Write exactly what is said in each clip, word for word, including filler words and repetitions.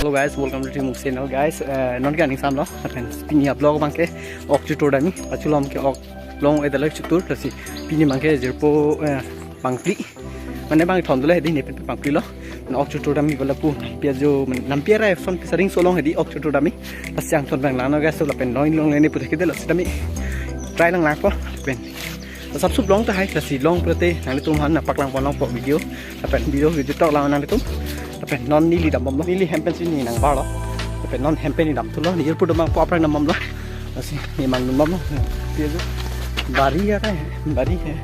Hello guys, welcome to Timuk channel guys. Eh, non ke aning samlo, lapen pini a-vlog abangke ok chutur damji, pachulom ke ok long edalek chutur, lasi pini abangke jirpo, eh, pangpli. Mane bang thon dole hedi ne pen pangplilo. Na ok chutur damji bala pu, nampi ajo, mane nampi arai son pesaring solong hedi ok chutur damji. Lasi angton abang langnon guys, lapen long long ne pu thekede lasi damji. Try lang langpo, pen. Sapsup long tahai, lasi long prete, nanglitum aphan nangpaklang pon longpo video. Lapen video, video tok lang nanglitum. Lapen non neli dambomlo, neli hem pensi ne nangbarlo. Lapen non hem pen ne damthulo, ne jirpo dambompo aphrang dambomlo. Lasi ne mang dambomlo. Dia tu. Bari ya kan, bari ya.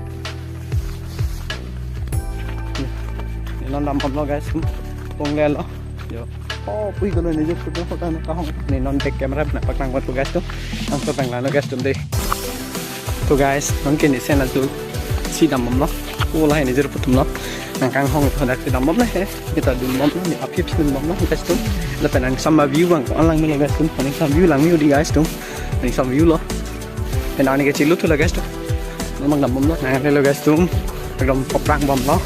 Ne non dambomlo guys, ong lelo. Yo. Oh, pui kolo ne jirpo dambompo ta kahong. Ne non back camera nangpaklang pon guys tu. Angton abang langnon guys tu dei. To guys, non ke ne sen ajo si dambomlo. Ko lahai ne jirpo atumlo. Nangkanghong to dak si dambomlo he. Kita dambomlo, ne aphi si dambomlo guys tu. Lapen aning sam view abang ko lang melo guys tu. Aning sam view langji dei guys tu. Aning sam view lo. Pen ani ke chilu thulo guys tu. Non abang dambomlo. Nang lelo guys tu. Ekdom paprang bomlo.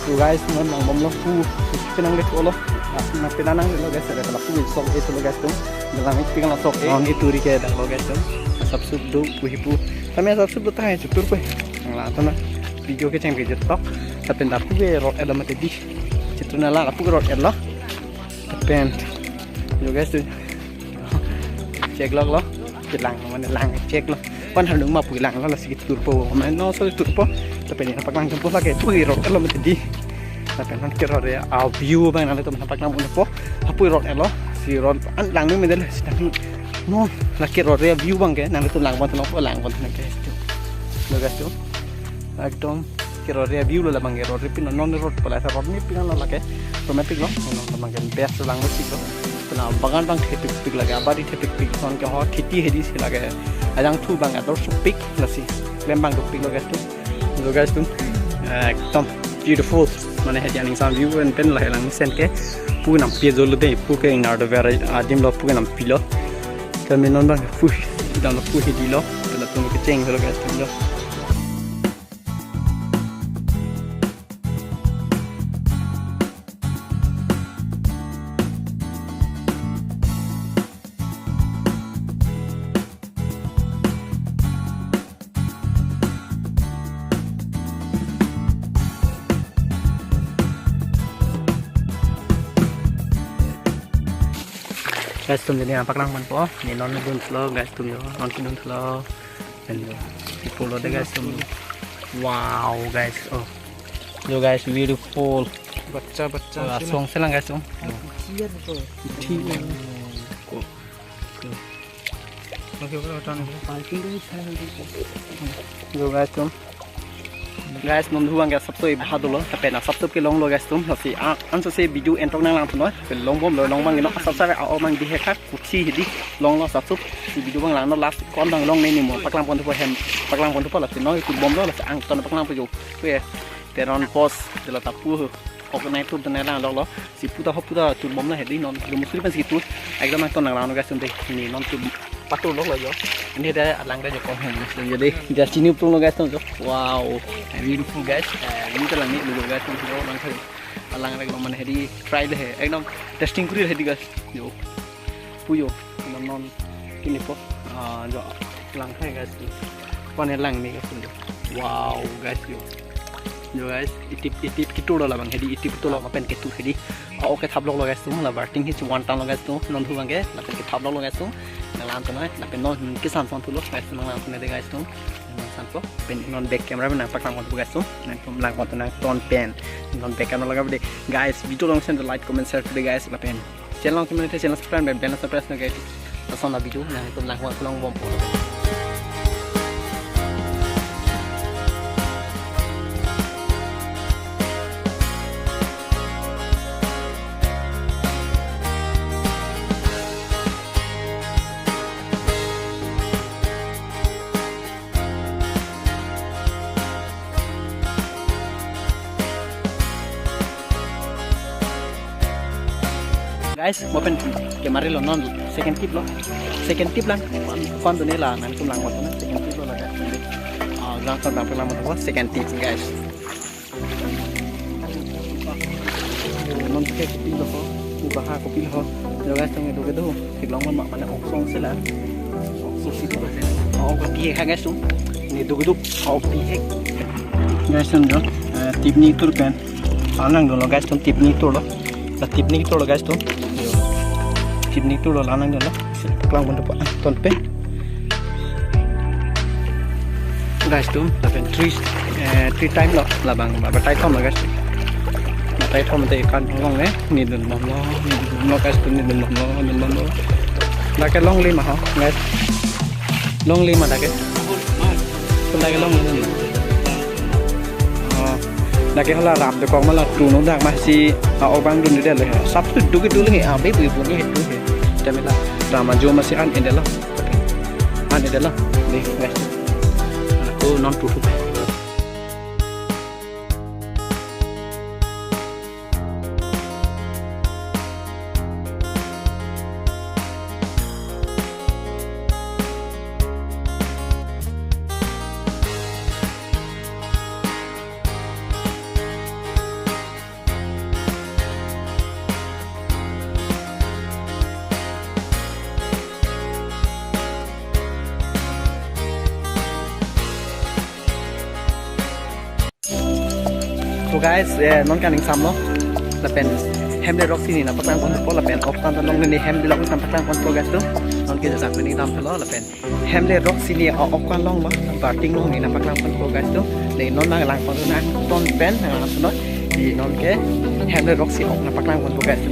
To guys, non nangbomlo pu, pu penang le kolo. Ah, nang penang nanglelo guys, ada pala pu sok e thulo guys tu. Dalang ik penang sok e. Ong ituri ke danglo guys tu. Sapsup do pu hi pu. Kami sapsup do tahai chutur pu. Nang la to na. Video kecheng ke jetok. Lapen lapu ke rot edam mati dei. Chutur nang la lapu ke rot edlo. Lapen. Yo guys tu. Check lok lo. Kelang mane lang check lo. Pan hal nung ma pu langlo lasi keturpo. Mane non so turpo. Lapen ne nangpaklang jumpo lake pu rot edlo mati dei. Lapen non ke rot area a-view abang nanglitum nangpaklang ponpo. Apu rot edlo. Si rot an langji medel si tang. Non lake rot area view abangke nanglitum lang pon longpo, lang pon ke. Lo guys tu. Ekdom ke rot area view lo labangke, rot area pin non rot pala sa rot ne pin lo lake. Romantic lo. Non labangke best lang lo sik lo. Kena bagan abang thepikpik lake, abadi thepikpik, non ke ho kheti hedi si lake. Ajangthu abang ador supik lasi. Klem abang dopiklo guys tu. Lo guys tu. Ekdom beautiful. Mane hedi aning sam view pen pen lahai lang mesen ke. Pu nampi ajo lo dei, pu ke ingnardo vera adim lo, pu ke nampilo. Kami non abang pu dam lo, pu hedi lo. Latum kecheng lo guys tu lo. Guys, tum jadi apa kelang man po? Ne non dun lo guys, tum yo, non dun lo. Hello. Ipolo dei guys, tum. Wow guys, oh. Yo guys, beautiful. Bacha bacha. Wah, song selang guys, tum. Thik. Ko. Ko. Oke, oke, oke. Yo guys, tum. Guys, non hu abangke sapso ibha dolo, lapen sapso ke longlo guys tum, lasi a, anso se video entok nang langthunon, ke longbomlo, long abang ino, sapso a, o abang dei hekha, kuchi hedi, longlo sapso, si video abang langno last, ko-an abang long ne ne mo, paklang pon thupo hem, paklang pon thupo lasi, non YouTube bomlo, lasi angton paklang pon jo, kue, Teron post, dela tapu, ok nai tur dene lang lok lo, si pu ta ho pu ta tur bomlo hedi non, lo musri pen si tur, ekdom angton lang langno guys tum dei, ne non tur, Patur lok lo jo. Ini ada alang ada jo kong hem. Jadi dia chini pulo guys tum jo. Wow, beautiful guys. Eh, ini telang ni dulu guys tum jo lang kali. Alang ada lo mane hedi try dei. Ekdom testing kuri hedi guys. Jo. Pu jo. Non non. Kini po. Ah, jo. Lang hai guys. Pane lang ni guys tum jo. Wow guys jo. Jo guys, itip itip ketur lo labang hedi, itip ketur lo lapen ketur hedi. Ah, oke, thap lok lo guys tum, la barting hi chuan tan lo guys tum, non hu abangke, lapen kethap lok lo guys tum, nang langthunon, lapen non kesan son thulo guys tum, nang langthunon dei guys tum, nang san po, pen non back camera pen nangpaklang pon thupo guys tum, nangtum lang pon thunon ton pen, non back camera lagap dei guys, video along send like, comment, share to dei guys, lapen channel along kemene channel subscribe, bell subscribe na guys, lason a video, nangtum lang pon longbompo. Guys, mo pen kemari lo non second tip lo. Second tip lang. Kon, kon tu ne la nangtum lang mo na second tip lo la guys. Ah, lang kon lang lang mo second tip guys. Non second tip lo ko. Baha kopi lo. Yo guys, tong itu gitu. Theklong ma mane oksong sila. Oksong si tu. Oh, kopi hai guys tu. Ni tu gitu. Kopi hai. Guys, tong jo. Eh, tipni tur pen. Anang dolo guys, tong tipni tur lo. La tipni tur lo guys, tong. Tipni tur lo, la anang dolo. Klang pon tu pa. Ton pe. Guys, tu lapen three, eh, three time lo, labang ba batai thom lo guys. Batai thom te kan long ne, ni dun bom lo, ni dun bom lo guys, tu ni dun bom lo, dun bom lo. Dak ke longle ma ho guys. Longle ma dak ke. Tu dak ke longle. Oh. Dak ke hala ram dokok ma la tu no dak ma si, ah, obang dun de le. Sap tu du ke du le, ah, be bu bu ni tu he. Te me la ram ajo ma si an en de lo. An en de lo. Ni guys. Ako non tutup. So guys, eh, non kaning samlo. Lapen hem le rok sini nangpaklang ponpo lapen ok tan long ne hem bilong nangpaklang ponpo guys tu. Non ke jasa kuning dam thelo lapen hem le rok sini o ok kan long ma, parting long ne nangpaklang ponpo guys tu. Ne non nanglang pon nang ton pen nanglang pon. Di non ke hem le rok si ok nangpaklang ponpo guys tu.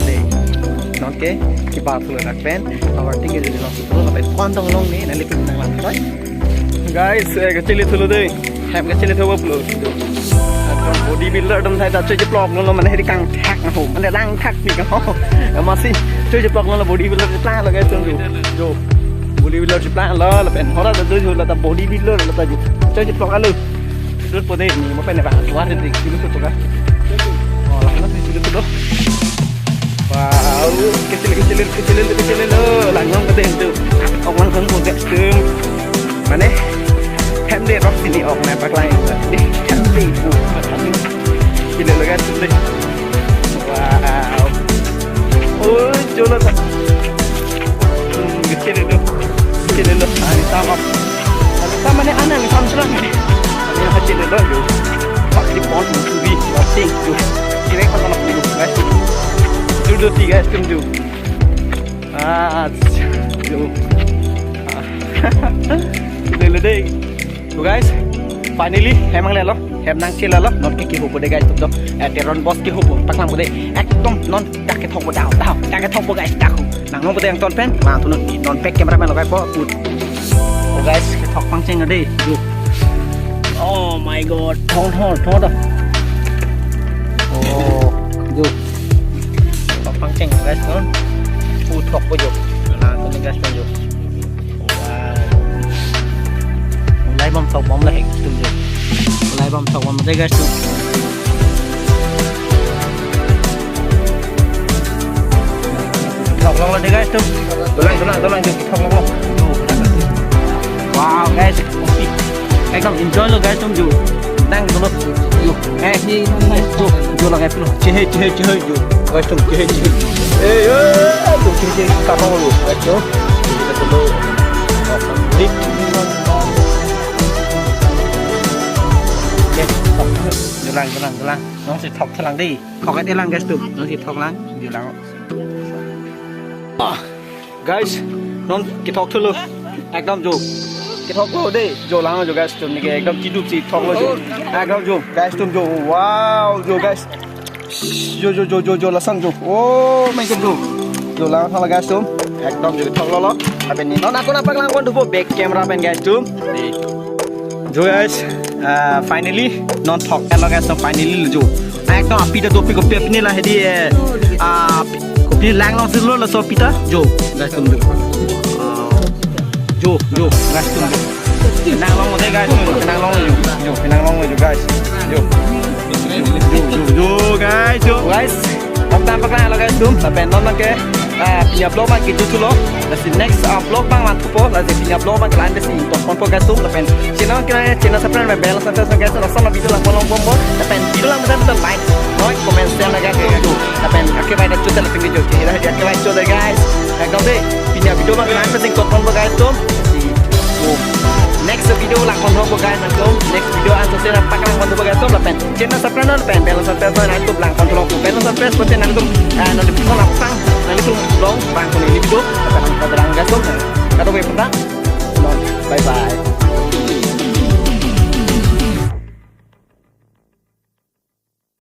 Non ke kibar pulo dak pen. Parting ke jadi long si pulo lapen kon tong long ne nangli pun nanglang pon. Guys, eh, kachili thulo dei. Hem kachili thulo pulo. Body builder dam sai ta choi plok lo mane heri kangthak ho. Mane langthak ni ka ho. Masi choi plok lo body builder plan lo guys tu. Jo. Body builder plan lo lapen hora ta jo la ta body builder la ta jo. Choi plok alo. Dur pode ni mo pen ba tuar de kilu tu ka. Oh, la na kilu tu. Wow, kecil kecil kecil kecil lo, langlang pede tu. Ong langlang pede tu. Mane hem le rok sini ok nangpaklang. Dei hem le bu. Kecil lo guys tu. Wow. Oh, jo la ta. Hmm, kecil itu. Kecil itu. Ah, ini sama. Kalau sama ni anak ni sama serang ni. Ini kecil itu, yo. Pak di pon, tubi, plastik, yo. Kira kan anak ni, guys. Duduk tiga, guys, tunjuk. Ah, yo. Ah. Kecil itu deh. So guys, finally, hem nanglelo, hem nangchelalo, non ke kiho pode guys, tum to, eh, Teron boss kiho po, paklang pode, ekdom non dak kethok po dak, dak, dak kethok po guys, dak. Nang non pode yang ton pen, nang tu non, non pek camera man lo guys po, ut. Oh guys, kethok pangcheng ade, jo. Oh my God, thong thong thong dah. Oh, jo. Kethok pangcheng guys, non. Ut thok po jo. Nang tu ni guys po jo. Wow. Ulai bom thok bom lahai tum jo. Ulai bom thok bom dei guys tu. Thok long lo dei guys tu. Dolang, dolang, dolang jo, thok long lo. Wow guys, ekdom enjoy lo guys tum jo. Nang dolo. Jo. Eh, ni, ni, ni. Jo, jo lang eh, pilo. Chehe, chehe, chehe, jo. Guys, tum chehe, chehe. Eh, yo, jo, chehe, chehe. Kapa lo, guys, jo. Kita dulu. Oh, klik. Oke, jo lang, jo lang, jo lang. Nong si thok lang dei. Thok lang, guys, tum. Nong si thok lang, jo lang. Ah. Guys, non kethok thulo. Ekdom jo. Kethok lo dei. Jo lang jo guys, tum ni ke ekdom chidup si thok lo jo. Ekdom jo. Guys, tum jo. Wow, jo guys. Jo, jo, jo, jo, jo, lason jo. Oh, main ke jo. Jo lang thang guys tum. Ekdom jo kethok lo lo. Tapi ni non ako nangpaklang pon thupo back camera pen guys tum. Dei. Jo guys, ah, finally non thok lo guys, so finally lo jo. Ekdom api ta dopik kopi api ni la hedi, eh, ah, kopi lang long silo laso api ta jo guys tum jo. Ah, jo, jo guys tum jo. Nang long dei guys tum, nang long jo, jo, nang long jo guys. Jo. Jo, jo, jo guys, jo. Guys, ok nangpaklang lo guys tum, lapen non ke, ah, pini a-vlog abang kitu thulo. Lasi next, ah, vlog abang man thupo, lasi pini a-vlog abang kelang desi tok ponpo guys tum, lapen channel kelang channel subscribe, bell subscribe guys, lason la video lang pon long bombo, lapen video lang betul betul like, noi, comment, share lagi guys tum. Lapen akhir baik dah Lapen video ke hira hira ke like cho dei guys. Nangtum dei, pini avideo abang nang sing kot pon bo guys tum. Si, oh. Next video lang pon bo guys nangtum. Next video an sose nangpak lang pon bo guys tum lapen channel subscribe non pen bell subscribe non nangtum lang pon thulong pen subscribe pute nangtum, ah, notification aphan nangtum long bang pon ini video lapen nangtum lang guys tum. Kado be penta. Non. Bye bye.